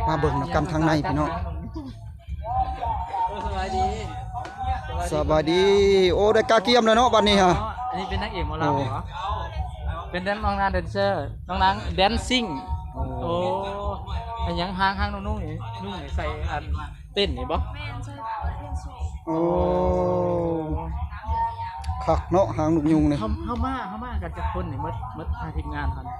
ມາເບິ່ງນຳກັນທາງໃນພີ່ນ້ອງ. ເອີ ສະບາຍດີ ສະບາຍດີ. ໂອ້ ໄດ້ກະກຽມແລ້ວເນາະບັດນີ້ຮະ. ອັນນີ້ເປັນນາງເອກໝໍລຳ ໂອ້ ເນາະ ເປັນແດນ ນ້ອງນາງແດນເຊີ ນ້ອງນາງແດນຊິງ. ໂອ້ ໂອ້ ອັນຫຍັງ ຫາງ ຫາງນຸ່ງໆ ນີ້ ນຸ່ງໃສ່ອັນ ເຕັ້ນນີ້ບໍ່? ແມ່ນ ໃສ່ເຕັ້ນສູງ. ໂອ້ ຄັກເນາະ ຫາງນົກຍຸງນີ້. ເຮົາ ເຮົາມາ ເຮົາມາກັນຈັກຄົນນີ້ ໝົດ ໝົດທາງທີມງານເຮົານີ້?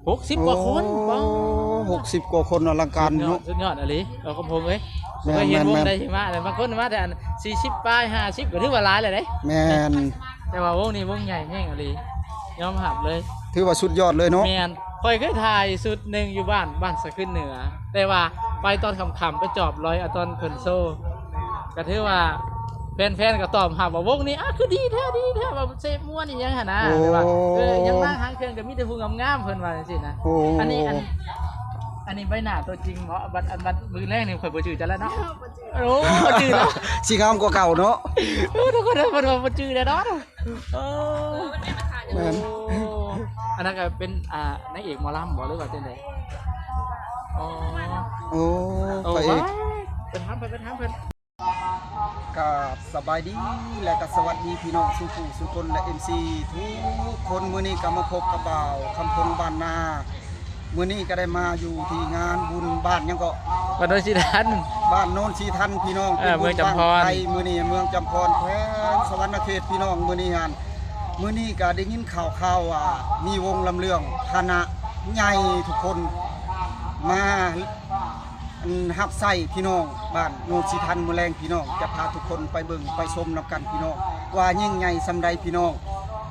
ຫົກສິບກວ່າຄົນ. ຫົກສິບກວ່າຄົນ. ໂອ້ ວ້າວ ຫົກສິບກວ່າຄົນ ອະລັງການເນາະ. ສຸດຍອດ ສຸດຍອດອີ່ຫຼີ ເອົາຄຳພົງເອີຍ. ແມ່ນ ບໍ່ເຄີຍເຫັນວົງໃດຊິມາ ແຕ່ບາງຄົນມາແຕ່ອັນສີ່ສິບປາຍ ຫ້າສິບ ກໍຖືວ່າຫຼາຍແລ້ວເດ້. ແມ່ນ ແຕ່ວ່າວົງນີ້ວົງໃຫຍ່ແຮງອີ່ຫຼີ ຍອມຮັບເລີຍ ຖືວ່າສຸດຍອດເລີຍເນາະ. ແມ່ນ ຂ້ອຍເຄີຍຖ່າຍຊຸດໜຶ່ງຢູ່ບ້ານ ບ້ານສະຂຶ້ນເໜືອ ແຕ່ວ່າໄປຕອນຄ່ຳໆ ໄປຈອບລອຍເອົາຕອນເພິ່ນໂຊ ກໍຖືວ່າແຟນໆ ກໍຕອບຮັບວ່າວົງນີ້ ອາ ຄືດີແທ້ ດີແທ້ ວ່າເສບມ່ວນອີ່ຫຍັງຫັ້ນນະ. ໂອ້ ແບບວ່າ ເອີ ຫຍັງມາຫາງເຄື່ອງກໍມີແຕ່ຜູ້ງາມໆ ເພິ່ນວ່າຈັ່ງຊີ້ນະ. ໂອ້ ອັນນີ້ ອັນ ອັນນີ້ໃບໜ້າຕົວຈິງເນາະ. ບັດ ອັນ ບັດມື້ແລງນີ້ຂ້ອຍບໍ່ຈື່ເຈົ້າແລ້ວເນາະ. ໂອ້ ບໍ່ຈື່ແລ້ວ ຊິງາມກວ່າເກົ່າເນາະ. ໂອ້ ທຸກຄົນເອີຍ ເພິ່ນວ່າບໍ່ຈື່ແລ້ວເນາະ. ເອີ ແມ່ນ ໂອ້ ອັນນັ້ນກໍເປັນ ອ່າ ນາງເອກໝໍລຳບໍ ຫຼືວ່າຈັ່ງໃດ? ອໍ ໂອ້ ໂອ້ ພະເອກ ເພິ່ນຖາມ ເພິ່ນຖາມ ເພິ່ນ ກາບສະບາຍດີ ແລະກໍສະຫວັດດີພີ່ນ້ອງສູ່ຜູ້ສູ່ຄົນ ແລະ ເອັຟຊີທຸກຄົນ. ມື້ນີ້ກໍມາພົບກັບບ່າວຄຳພົງບ້ານນາ. ມື້ນີ້ກໍໄດ້ມາຢູ່ທີ່ງານບຸນບ້ານຫຍັງເກາະ? ບ້ານໂນນສີທັນ ບ້ານໂນນສີທັນພີ່ນ້ອງ. ເອີ ເປັນບຸນ ເມືອງຈຳພອນ ບ້າງໄຟ ມື້ນີ້ເມືອງຈຳພອນ ແຂວງສະຫວັນນະເຂດພີ່ນ້ອງ. ມື້ນີ້ຫັ້ນ ມື້ນີ້ກໍໄດ້ຍິນຂ່າວໆວ່າມີວົງລຳເລື່ອງຄະນະໃຫຍ່ທຸກຄົນມາ ອັນ ຮັບໃຊ້ພີ່ນ້ອງບ້ານໂນນສີທັນ. ມື້ແລງພີ່ນ້ອງຈະພາທຸກຄົນໄປເບິ່ງໄປຊົມນຳກັນພີ່ນ້ອງ ວ່າຍິ່ງໃຫຍ່ສ່ຳໃດພີ່ນ້ອງ.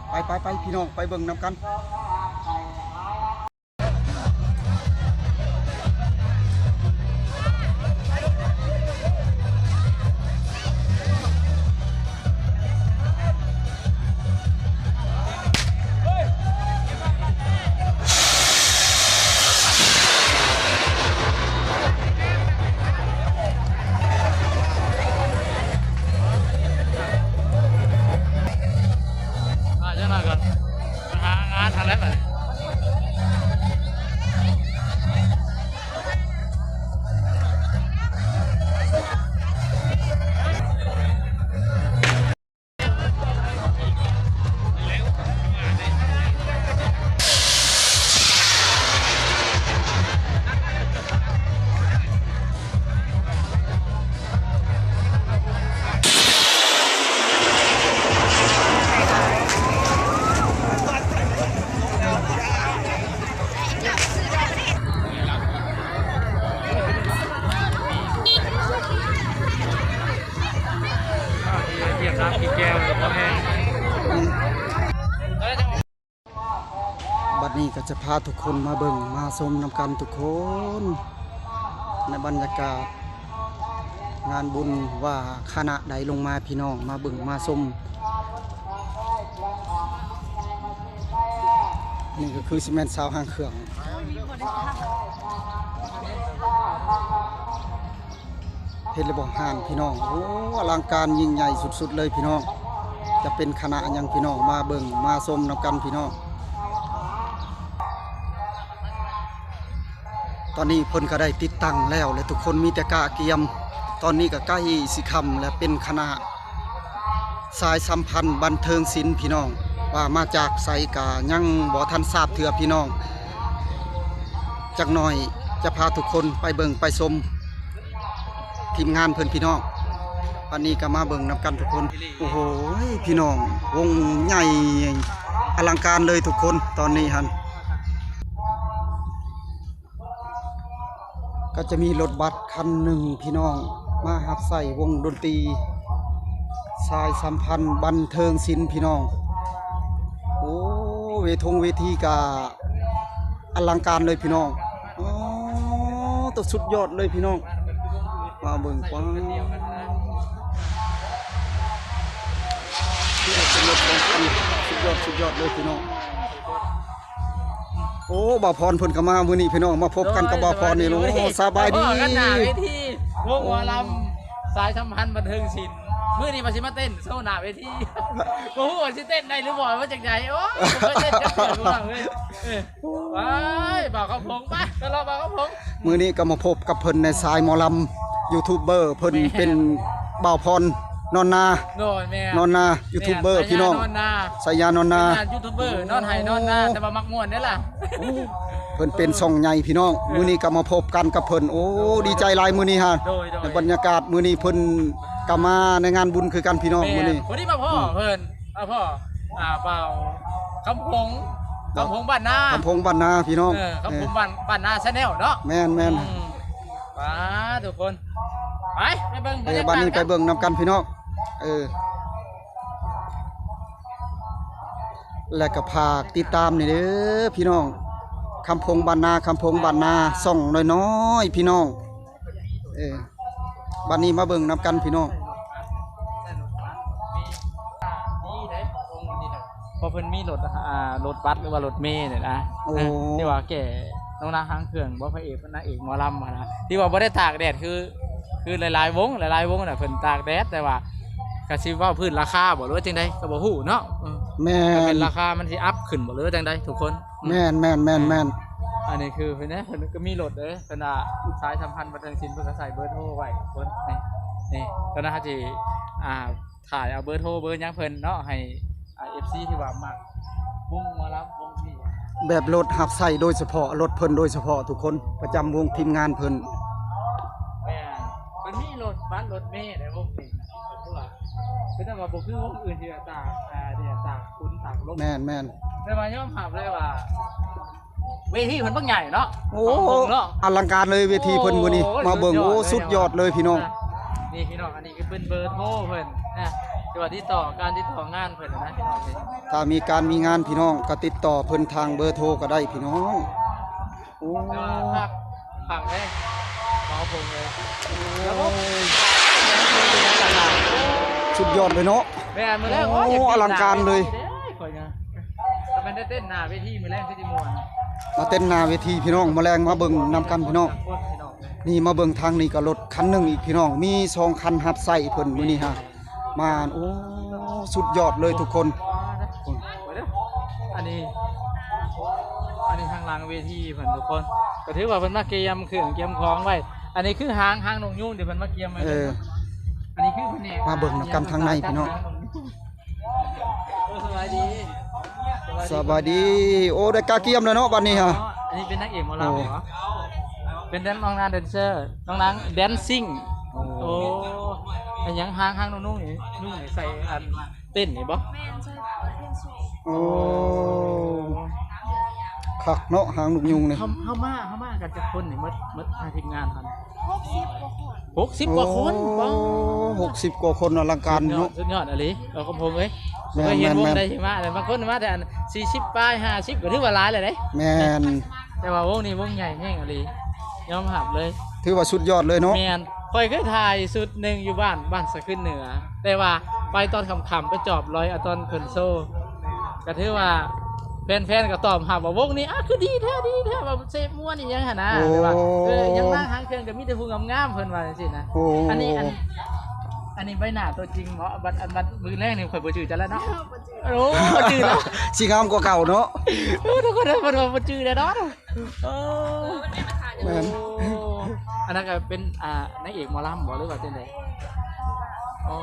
ໄປ ໄປ ໄປ ພີ່ນ້ອງ ໄປເບິ່ງນຳກັນ. ອ່າ ຈັ່ງນັ້ນກໍໄປຫາງານຫັ້ນແຫຼະບັດນີ້. ບັດນີ້ກໍຈະພາທຸກຄົນມາເບິ່ງມາຊົມນຳກັນທຸກຄົນ ໃນບັນຍາກາດງານບຸນ ວ່າຄະນະໃດລົງມາ ພີ່ນ້ອງມາເບິ່ງມາຊົມ. ນີ້ກໍຄືຊິແມ່ນຊາວຫາງເຄື່ອງ ເຫັນແລ້ວບໍ່ ຮ້ານພີ່ນ້ອງ. ໂອ້ ອະລັງການຍິ່ງໃຫຍ່ສຸດໆເລີຍພີ່ນ້ອງ. ຈະເປັນຄະນະຫຍັງພີ່ນ້ອງ ມາເບິ່ງມາຊົມນຳກັນພີ່ນ້ອງ. ຕອນນີ້ເພິ່ນກໍໄດ້ຕິດຕັ້ງແລ້ວ ແລະ ທຸກຄົນມີແຕ່ກະກຽມ. ຕອນນີ້ກໍໃກ້ຊິຄ່ຳແລ້ວ ເປັນຄະນະ ສາຍສຳພັນບັນເທີງສິນພີ່ນ້ອງ ວ່າມາຈາກໃສກະຍັງບໍ່ທັນຊາບເທື່ອພີ່ນ້ອງ. ຈັກໜ້ອຍຈະພາທຸກຄົນໄປເບິ່ງໄປຊົມທີມງານເພິ່ນພີ່ນ້ອງ. ອັນນີ້ກໍມາເບິ່ງນຳກັນທຸກຄົນ. ໂອ້ໂຫ ພີ່ນ້ອງ ວົງໃຫຍ່ອະລັງການເລີຍທຸກຄົນ. ຕອນນີ້ຫັ້ນ ກໍຈະມີລົດບັສຄັນໜຶ່ງພີ່ນ້ອງ ມາຮັບໃຊ້ວົງດົນຕີສາຍສຳພັນບັນເທີງສິນພີ່ນ້ອງ. ໂອ້ ເວທົງເວທີກະອະລັງການເລີຍພີ່ນ້ອງ. ໂອ້ ໂຕ ສຸດຍອດເລີຍພີ່ນ້ອງ. ມາເບິ່ງ ປ້າ ເປັນລົດຂອງ ສຸດຍອດ ສຸດຍອດເລີຍພີ່ນ້ອງ. ໂອ້ ບ່າວພອນເພິ່ນກໍມາມື້ນີ້ພີ່ນ້ອງ ມາພົບກັນກັບບ່າວພອນນີ້. ໂອ້ ສະບາຍດີ ພໍ້ກັນໜ້າເວທີ ວົງໝໍລຳສາຍສຳພັນບັນເທີງສິນ. ມື້ນີ້ວ່າຊິມາເຕັ້ນໂຊໜ້າເວທີ ບໍ່ຮູ້ວ່າຊິເຕັ້ນໄດ້ຫຼືບໍ່ ວ່າຈັ່ງໃດ. ໂອ້ຍ ບໍ່ເຄີຍເຕັ້ນຈັກເທື່ອ ພີ່ນ້ອງເອີຍ. ເອີ ໄປ ບ່າວຄຳພົງ ໄປ ໄປເລາະບ່າວຄຳພົງ. ມື້ນີ້ກໍມາພົບກັບເພິ່ນໃນສາຍໝໍລຳ ຢູທູບເບີ ເພິ່ນ ແມ່ນ ເປັນບ່າວພອນນອນນາ ໂດຍ ແມ່ນ ນອນນາ ຢູທູບເບີ ແມ່ນ ພີ່ນ້ອງ ສາຍຍານອນນາ ສາຍຍານອນນາ ເປັນຍານຢູທູບເບີ ນອນໄຮ່ນອນນາ ໂອ້ ແຕ່ວ່າມັກມ່ວນເດ້ລະ. ໂອ້ ເພິ່ນເປັນຊ່ອງໃຫຍ່ພີ່ນ້ອງ ເອີ ມື້ນີ້ກໍມາພົບກັນກັບເພິ່ນ. ໂອ້ ໂດຍ ດີໃຈຫຼາຍມື້ນີ້ຮະ ໂດຍ ໂດຍ ໃນບັນຍາກາດມື້ນີ້ເພິ່ນກໍມາໃນງານບຸນຄືກັນພີ່ນ້ອງ. ແມ່ນ ມື້ນີ້ ພໍດີມາພໍ້ ອືມ ເພິ່ນ ມາພໍ້ ອ່າ ບ່າວຄຳພົງ ຄຳພົງບ້ານນາ ຄຳພົງບ້ານນາພີ່ນ້ອງ. ເອີ ຄຳພົງ ເອີ ບ້ານ ບ້ານນາແຊນແນວເນາະ. ແມ່ນໆ ອືມ ໄປທຸກຄົນ ໄປ ໄປເບິ່ງ ເອີ ບັນຍາກາດ ບັດນີ້ໄປເບິ່ງນຳກັນພີ່ນ້ອງ. ເອີ ແລະກໍຝາກຕິດຕາມນີ້ເດີພີ່ນ້ອງ ຄຳພົງບ້ານນາ ຄຳພົງບ້ານນາ ຊ່ອງນ້ອຍໆ ພີ່ນ້ອງ. ເອີ ບັດນີ້ມາເບິ່ງນຳກັນພີ່ນ້ອງ. ເພາະເພິ່ນມີລົດ ອ່າ ລົດບັສ ຫຼືວ່າລົດເມນີ້ນະ. ໂອ້ ທີ່ວ່າແກ່ນ້ອງນາງຫາງເຄື່ອງບໍ່ ພະເອກນາງເອກໝໍລຳຫັ້ນນະ ທີ່ວ່າບໍ່ໄດ້ຕາກແດດ ຄື ຄືຫຼາຍໆວົງ ຫຼາຍໆວົງນະ ເພິ່ນຕາກແດດ ແຕ່ວ່າ ກະຊິເວົ້າພື້ນລາຄາບໍ່ ຫຼືວ່າຈັ່ງໃດກໍບໍ່ຮູ້ເນາະ. ເອີ ແມ່ນ ເປັນລາຄາມັນຊິອັບຂຶ້ນບໍ່ ຫຼືວ່າຈັ່ງໃດທຸກຄົນ. ແມ່ນໆໆໆ ອັນນີ້ຄືເພິ່ນນະ ເພິ່ນກໍມີລົດເດີ ເພິ່ນວ່າສາຍສຳພັນບັນເທີງສິນ ເພິ່ນກໍໃສ່ເບີໂທໄວ້ທຸກຄົນ. ນີ້ ນີ້ ຕອນນັ້ນເຮົາຊິ ອ່າ ຖ່າຍເອົາເບີໂທເບີຫຍັງເພິ່ນເນາະ ໃຫ້ ອ່າ ເອັຟຊີ ທີ່ວ່າມັກວົງໝໍລຳວົງນີ້ ແບບລົດຮັບໃຊ້ໂດຍສະເພາະ ລົດເພິ່ນໂດຍສະເພາະທຸກຄົນ ປະຈຳວົງທີມງານເພິ່ນ. ແມ່ນ ເພິ່ນມີລົດບັສລົດເມໄດ້ວົງນີ້ ຄືວ່າ ຄືແຕ່ວ່າບໍ່ຄືວົງອື່ນທີ່ວ່າຕາກ ອ່າ ທີ່ວ່າຕາກຝຸ່ນຕາກລົມ. ແມ່ນໆ ແຕ່ວ່າຍອມຮັບເລີຍວ່າ ເວທີເພິ່ນບັກໃຫຍ່ເນາະ. ໂອ້ ຂອງວົງເນາະ ອະລັງການເລີຍເວທີເພິ່ນມື້ນີ້. ໂອ້ຍ ມາເບິ່ງ ສຸດຍອດເລີຍ ໂອ້ ສຸດຍອດເລີຍພີ່ນ້ອງ. ອ່ະ ນີ້ພີ່ນ້ອງ ອັນນີ້ຄືເປັນເບີໂທເພິ່ນນະ ທີ່ວ່າຕິດຕໍ່ ການຕິດຕໍ່ງານເພິ່ນນະພີ່ນ້ອງ. ຖ້າມີການມີງານພີ່ນ້ອງກໍຕິດຕໍ່ເພິ່ນທາງເບີໂທກໍໄດ້ພີ່ນ້ອງ. ໂອ້ ແຕ່ວ່າຄັກ ຄັກເລີຍ ເບົາຜົງເລີຍ. ໂອ້ຍ ສຸດຍອດເລີຍເນາະ. ແມ່ນ ມື້ແລງ ໂອ້ ໂອ້ຍ ອະລັງການເລີຍ. ຂ້ອຍນະ ຖ້າແມ່ນໄດ້ເຕັ້ນໜ້າເວທີມື້ແລງຄືຊິມ່ວນ. ມາເຕັ້ນໜ້າເວທີພີ່ນ້ອງ ມື້ແລງມາເບິ່ງນຳກັນພີ່ນ້ອງ. ນີ້ມາເບິ່ງທາງນີ້ກໍລົດຄັນໜຶ່ງອີກພີ່ນ້ອງ ມີສອງຄັນຮັບໃຊ້ເພິ່ນມື້ນີ້ຮະ. ມາ ໂອ້ ສຸດຍອດເລີຍທຸກຄົນ. ອັນນີ້ ອັນນີ້ທາງຫຼັງເວທີເພິ່ນທຸກຄົນ ກໍຖືວ່າເພິ່ນມາກຽມເຄື່ອງກຽມຂອງໄວ້. ອັນນີ້ຄືຫາງ ຫາງນົກຍູງທີ່ເພິ່ນມາກຽມໄວ້. ເອີ ອັນນີ້ຄືເພິ່ນ ມາເບິ່ງນຳກັນທາງໃນພີ່ນ້ອງ. ເອີ ສະບາຍດີ ສະບາຍດີ. ໂອ້ ໄດ້ກະກຽມແລ້ວເນາະບັດນີ້ຮະ. ອັນນີ້ເປັນນາງເອກໝໍລຳເນາະ. ເປັນແດນ ນ້ອງນາງແດນເຊີ ນ້ອງນາງແດນຊິງ. ໂອ້ ໂອ້ ອັນຫຍັງ ຫາງ ຫາງນົກຍູງນີ້ ຍູງນີ້ໃສ່ອັນເຕັ້ນນີ້ບໍ່? ແມ່ນ ໃສ່ເຕັ້ນສູງ. ໂອ້ ໂອ້ ຄັກເນາະ ຫາງນົກຍູງນີ້. ເຮົາ ເຮົາມາ ເຮົາມາກັນຈັກຄົນນີ້ ໝົດ ໝົດ ອ່າ ທີມງານເຮົານີ້? ຫົກສິບກວ່າຄົນ. ຫົກສິບກວ່າຄົນ. ໂອ້ ຫົກສິບກວ່າຄົນ ອະລັງການເນາະ. ສຸດຍອດ ສຸດຍອດອີ່ຫຼີ ເອົາຄຳພົງເອີຍ. ແມ່ນໆໆ ບໍ່ເຄີຍເຫັນວົງໃດຊິມາ ແຕ່ບາງຄົນມາແຕ່ອັນສີ່ສິບປາຍ ຫ້າສິບ ກໍຖືວ່າຫຼາຍແລ້ວເດ້. ແມ່ນ ແຕ່ວ່າວົງນີ້ວົງໃຫຍ່ແຮງອີ່ຫຼີ ຍອມຮັບເລີຍ ຖືວ່າສຸດຍອດເລີຍເນາະ. ແມ່ນ ຂ້ອຍເຄີຍຖ່າຍຊຸດໜຶ່ງຢູ່ບ້ານ ບ້ານສະຂຶ້ນເໜືອ ແຕ່ວ່າໄປຕອນຄ່ຳໆ ໄປຈອບລອຍເອົາຕອນເພິ່ນໂຊ ກໍຖືວ່າແຟນໆ ກໍຕອບຮັບວ່າວົງນີ້ ອາ ຄືດີແທ້ ດີແທ້ ວ່າເສບມ່ວນອີ່ຫຍັງຫັ້ນນະ. ໂອ້ ແບບວ່າ ເອີ ຍັງນາງຫາງເຄື່ອງກໍມີແຕ່ຜູ້ງາມໆ ເພິ່ນວ່າຈັ່ງຊີ້ນະ. ໂອ້ ອັນນີ້ ອັນ ອັນນີ້ໃບໜ້າຕົວຈິງເນາະ. ບັດ ອັນ ບັດມື້ແລງນີ້ຂ້ອຍບໍ່ຈື່ເຈົ້າແລ້ວເນາະ. ໂອ້ ບໍ່ຈື່ແລ້ວ ຊິງາມກວ່າເກົ່າເນາະ. ໂອ້ ທຸກຄົນເອີຍ ເພິ່ນວ່າບໍ່ຈື່ແນ່ນອນ. ເອີ ແມ່ນ ໂອ້ ອັນນັ້ນກໍເປັນ ອ່າ ນາງເອກໝໍລຳບໍ ຫຼືວ່າຈັ່ງໃດ? ອໍ ໂອ້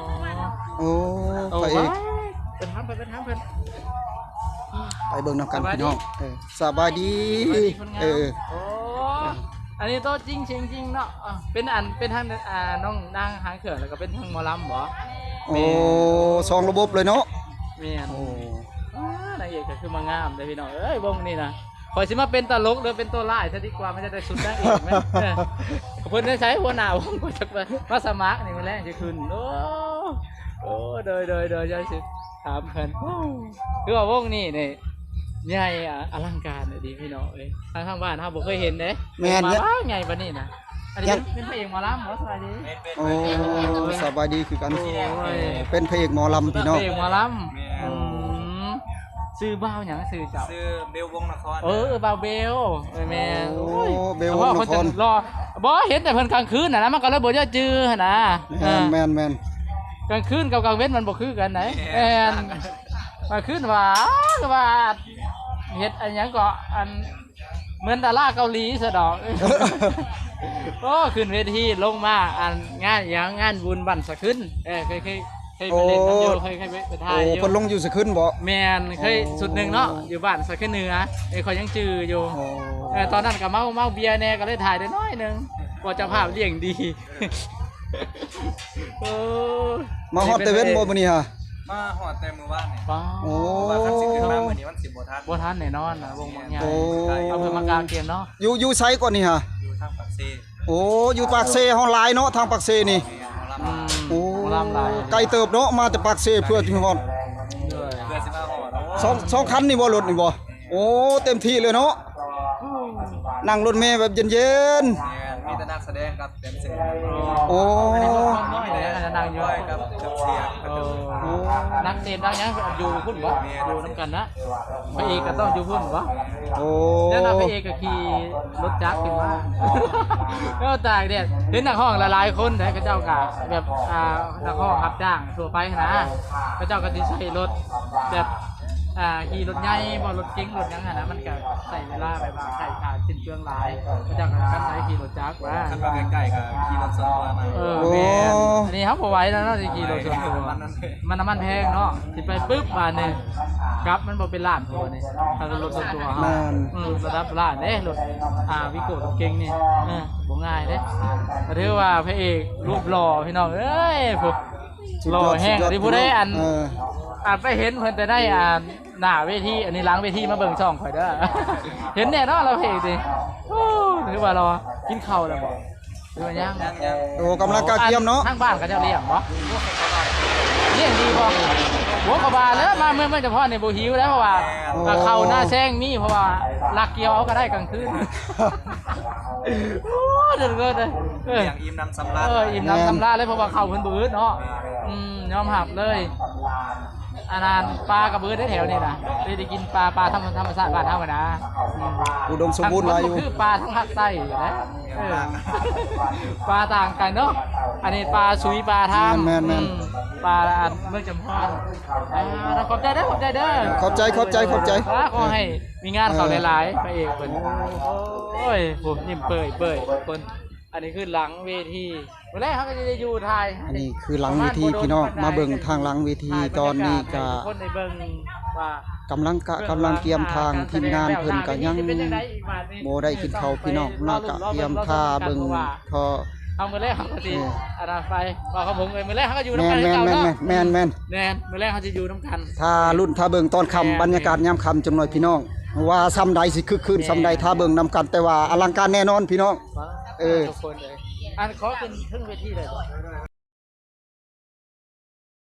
ໂອ້ ພະເອກ ໄປຖາມເພິ່ນ ໄປຖາມເພິ່ນ ໄປເບິ່ງນຳກັນພີ່ນ້ອງ. ເອີ ສະບາຍດີ ສະບາຍດີຄົນງາມ. ເອີ ໂອ້ ອັນນີ້ໂຕຈິງສຽງຈິງເນາະ. ເປັນອັນ ເປັນທັງ ອ່າ ນ້ອງນາງຫາງເຄື່ອງ ແລ້ວກໍເປັນທັງໝໍລຳບໍ? ໂອ້ ສອງລະບົບເລີຍເນາະ. ແມ່ນ ໂອ້ ອ່າ ນາງເອກກໍຄືມາງາມເດ້ພີ່ນ້ອງເອີຍ ວົງນີ້ນະ. ຂ້ອຍຊິມາເປັນຕະຫຼົກ ຫຼືເປັນຕົວຮ້າຍຊະດີກວ່າ ມັນຈະໄດ້ຊຸດນາງເອກແມ່ນ. ເອີ ເພິ່ນໄດ້ໃຊ້ຫົວໜ້າວົງ ຂ້ອຍຈັກວ່າມາສະໝັກນີ້ ມື້ແລງຊິຂຶ້ນ. ໂອ້ ໂອ້ ໂດຍ ໂດຍ ໂດຍ ຢາກຊິຖາມເພິ່ນ. ໂອ້ ຄືວ່າວົງນີ້ນີ້ໃຫຍ່ ອະລັງການອີ່ຫຼີພີ່ນ້ອງເອີຍ ທາງ ທາງບ້ານເຮົາບໍ່ເຄີຍເຫັນເດ້. ແມ່ນ ມາໃຫຍ່ປານນີ້ນະ. ອັນນີ້ເປັນ ເປັນພະເອກໝໍລຳບໍ? ສະບາຍດີ. ໂອ້ ສະບາຍດີຄືກັນ. ໂອ້ຍ ເປັນພະເອກໝໍລຳພີ່ນ້ອງ ເປັນພະເອກໝໍລຳ. ແມ່ນ ອືມ ຊື່ບ່າວຫຍັງ? ຊື່ເຈົ້າ? ຊື່ເບວ ວົງນະຄອນ. ເອີ ບ່າວເບວ. ເອີ ແມ່ນ. ໂອ້ ໂອ້ຍ ເບວ ວົງນະຄອນ. ບໍ່ ເຫັນແຕ່ເພິ່ນກາງຄືນຫັ້ນນະ ມັນກໍເລີຍບໍ່ໄດ້ຈື່ຫັ້ນນະ. ແມ່ນໆໆ. ກາງຄືນກັບກາງເວັນມັນບໍ່ຄືກັນໃດ. ແມ່ນ ແມ່ນ ກາງຄືນວ່າ ຄືວ່າເຮັດອັນຫຍັງເກາະ ອັນ ເໝືອນດາລາເກົາຫຼີຊະດອກ. ໂອ້ ຂຶ້ນເວທີລົງມາ ອັນ ງານຫຍັງ ງານບຸນບ້ານສະຂຶນ. ເອີ ເຄີຍ ເຄີຍ ເຄີຍໄປຫຼິ້ນນຳຢູ່ ໂອ້ ເຄີຍ ເຄີຍໄປ ໄປຖ່າຍຢູ່. ໂອ້ ເພິ່ນລົງຢູ່ສະຂຶນບໍ? ແມ່ນ ເຄີຍຊຸດໜຶ່ງເນາະ ໂອ້ ຢູ່ບ້ານສະຂຶນເໜືອ. ເອີ ຂ້ອຍຍັງຈື່ຢູ່. ໂອ້ ເອີ ຕອນນັ້ນກໍເມົາ ເມົາເບຍແດ່ ກໍເລີຍຖ່າຍໄດ້ໜ້ອຍໜຶ່ງ ເພາະເຈົ້າພາບລ້ຽງດີ. ໂອ້ ມາຮອດແຕ່ເວັນບໍມື້ນີ້ຫະ? ມາຮອດແຕ່ມື້ວານນີ້. ປ້າ ໂອ້ ວ່າຄັນຊິຂຶ້ນມາມື້ນີ້ມັນຊິບໍ່ທັນ ບໍ່ທັນແນ່ນອນນະ ວົງບັກໃຫຍ່. ໂອ້ ເອົາເພິ່ນມາກາງເກມເນາະ. ຢູ່ ຢູ່ໃສກ່ອນນີ້ຫະ? ຢູ່ທາງປາກເຊ. ໂອ້ ຢູ່ປາກເຊເຮົາຫຼາຍເນາະ ທາງປາກເຊນີ້. ອືມ ໂອ້ ໝໍລຳຫຼາຍ ໄກເຕີບເນາະ ມາແຕ່ປາກເຊເພື່ອຊິຮອດ. ໂດຍ ເພື່ອຊິມາຮອດ. ສອງ ສອງຄັນນີ້ບໍ່ ລົດນີ້ບໍ່? ໂອ້ ເຕັມທີ່ເລີຍເນາະ ນັ່ງລົດເມແບບເຢັນໆ. ແມ່ນ ມີແຕ່ນັກສະແດງກັບແດນເຊີ. ໂອ້ ອັນນີ້ລົດນ້ອຍເດ້ ອັນນັ້ນນັ່ງຢູ່ ກັບເຄື່ອງສຽງ. ໂອ້ ໂອ້ ນັກເຕະນັກຫຍັງຢູ່ພຸ້ນບໍ່? ແມ່ນ ຢູ່ນຳກັນນະ. ພະເອກກໍຕ້ອງຢູ່ພຸ້ນບໍ່? ໂອ້ ແລ້ວນະ ພະເອກກໍຂີ່ລົດຈັກຂຶ້ນມາ. ໂອ້ ຕາຍແດດ ເຫັນນັກຮ້ອງຫຼາຍໆຄົນເດ້ ເຂົາເຈົ້າກໍແບບ ອ່າ ນັກຮ້ອງຮັບຈ້າງທົ່ວໄປຫັ້ນນະ ເຂົາເຈົ້າກໍຊິໃຊ້ລົດແບບ ອ່າ ຂີ່ລົດໃຫຍ່ບໍ່ ລົດເກັງລົດຫຍັງຫັ້ນນະ ມັນກໍໃຊ້ເວລາແບບວ່າໃຊ້ຄ່າສິ້ນເປືອງຫຼາຍ ເຂົາເຈົ້າກໍຄັນໃຊ້ຂີ່ລົດຈັກວ່າ. ຄັນວ່າໃກ້ໆກໍຂີ່ລົດສ່ວນຕົວມາ. ເອີ ໂອ້ ແມ່ນ ອັນນີ້ເຮົາບໍ່ໄຫວແລ້ວເນາະ ຊິຂີ່ລົດສ່ວນຕົວ ມັນ ມັນ ມັນນ້ຳມັນແພງເນາະ ຊິໄປປຶບບາດນີ້ ກັບມັນບໍ່ເປັນລ້ານພຸ້ນນີ້ ຖ້າລົດສ່ວນຕົວເຮົາ. ແມ່ນ ເອີ ລະດັບລ້ານເດ້ ລົດ ອ່າ ວີໂກ້ ລົດເກັງນີ້. ເອີ ບໍ່ງ່າຍເດ້ ກໍຖືວ່າພະເອກຮູບຫຼໍ່ພີ່ນ້ອງເອີຍ ຜູ້ ສຸດຍອດ ຫຼໍ່ແຮງ ສຸດຍອດ ທີ່ຜູ້ໃດ ພີ່ນ້ອງ ອັນ ເອີ ອາດໄປເຫັນເພິ່ນແຕ່ໃນ ອັນ ໜ້າເວທີ ອັນນີ້ຫຼັງເວທີ ມາເບິ່ງຊ່ອງຂ້ອຍເດີ ເຫັນແນ່ນອນລາວເພງຕິ. ໂອ້ ຖືວ່າຫຼໍ່ ກິນເຂົ້າແລ້ວບໍ່ ຫຼືວ່າຍັງ? ຍັງໆ. ໂອ້ ກຳລັງກະກຽມເນາະ. ທາງບ້ານເຂົາເຈົ້າລ້ຽງບໍ່? ລ້ຽງດີບໍ່? ໂອ້ ເຂົາວ່າແລ້ວ ມາເມືອງ ເມືອງຈຳພອນນີ້ບໍ່ຫິວແລ້ວ ເພາະວ່າ ໂອ້ ເຂົ້ານາແຊງມີ ເພາະວ່າລັກກ່ຽວເອົາກໍໄດ້ກາງຄືນ. ໂອ້ ເດີ ເດີ ເດີ ເອີ ຢ່າງອີ່ມໜຳສຳລານ. ເອີ ອີ່ມໜຳສຳລານເລີຍ ເພາະວ່າເຂົ້າເພິ່ນບໍ່ອຶດເນາະ. ອືມ ຍອມຮັບເລີຍ. ອັນນັ້ນ ປາກໍບໍ່ອຶດໄດ້ແຖວນີ້ນະ ໄດ້ ໄດ້ກິນປາ ປາທຳ ທຳມະຊາດບ້ານເຮົາຫັ້ນນະ. ອືມ ອຸດົມສົມບູນຫຼາຍຢູ່ ຄືປາທາງພາກໃຕ້ນະ. ເອີ ປາຕ່າງກັນເນາະ ອັນນີ້ປາຊຸຍ ປາທາມ. ແມ່ນໆໆ. ອືມ ປາອັນເມືອງຈຳພອນ. ອ່າ ຂອບໃຈເດີ ຂອບໃຈເດີ. ຂອບໃຈ ຂອບໃຈ ຂອບໃຈ. ຂໍໃຫ້ ມີງານເຂົ້າ ເອີ ຫຼາຍໆ ພະເອກເພິ່ນ. ໂອ້ຍ ໂຫ ຍິ້ມເປີຍໆ ເພິ່ນ. ອັນນີ້ຄືຫຼັງເວທີ ມື້ແລກເຮົາກໍຈະໄດ້ຢູ່ຖ່າຍ. ອັນນີ້ຄືຫຼັງເວທີພີ່ນ້ອງ ມາເບິ່ງທາງຫຼັງເວທີຕອນນີ້ກໍ ຄົນໄດ້ເບິ່ງວ່າ ກຳລັງກະ ກຳລັງກຽມທາງ ທີມງານເພິ່ນກໍຍັງບໍ່ໄດ້ກິນເຂົ້າພີ່ນ້ອງ ມາກະກຽມຖ້າເບິ່ງ ເພາະ ເອົາ ມື້ແລກເຮົາກໍຊິ ເອີ ອັນນັ້ນໄປ ວ່າເຮົາບໍ່ ມື້ແລກເຮົາກໍຢູ່ນຳກັນຄືເກົ່າເນາະ. ແມ່ນໆໆ ແມ່ນໆ ແມ່ນ ມື້ແລກເຮົາຈະຢູ່ນຳກັນ ຖ້າລຸ້ນຖ້າເບິ່ງຕອນຄ່ຳ ແມ່ນໆ ບັນຍາກາດຍາມຄ່ຳຈັກໜ້ອຍພີ່ນ້ອງ ວ່າຊ່ຳໃດ ຊິຄຶກຄື້ນ ແມ່ນໆ ຊ່ຳໃດ ຖ້າເບິ່ງນຳກັນ ແຕ່ວ່າອະລັງການແນ່ນອນພີ່ນ້ອງ. ເອີ ທຸກຄົນເອີຍ ອັນຂໍຂຶ້ນເທິງເວທີໄດ້ບໍ່?